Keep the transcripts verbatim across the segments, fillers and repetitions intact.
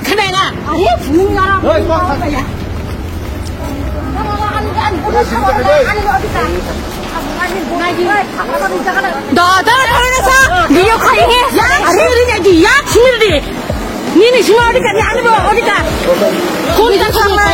Khnaina. Are, nung yara. Do, do, do, do, sa. Video khai he. Ya, sini di, ya, sini di. Nini semua odika, ni anu odika. Kun tak sama.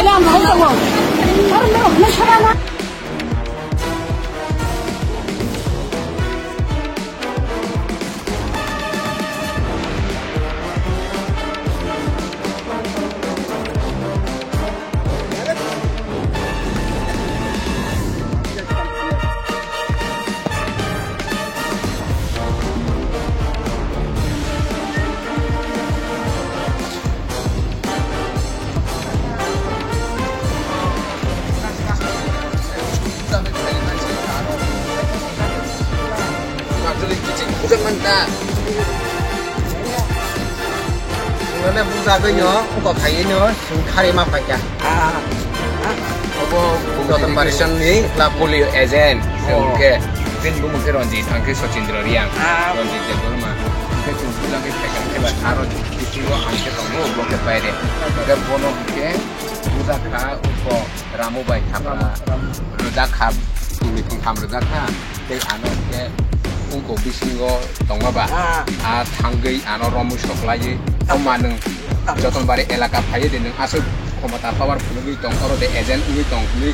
Actually, kiching bukan manta. Mana buka gini, buka kayu ni, singkari ma pakai. Ah, ah. Obo Joton Bari ni la polio agent, oh. Singke, pin bu mungke Ranjit, angke Sachindra Riang, ah. Ranjit Debbarma, angke chungkula ke pekang ke ba aro kiching bo angke tongo, bo ke paire. Angke bono ke buka ka, uko Ramu bai khapra. Ramu, Ramu. Rwjak kha, tungni tungtham rwjak kha. Tei ano khe ungko bisingo tongma ba. Ah. A thangwi ano romwi soklaiwi. Ah. Tongma nwng ah. Joton Bari elaka phaiwi de nwng aswk khomota power phunugwi tong, oro de agent wngwi tong hinwi.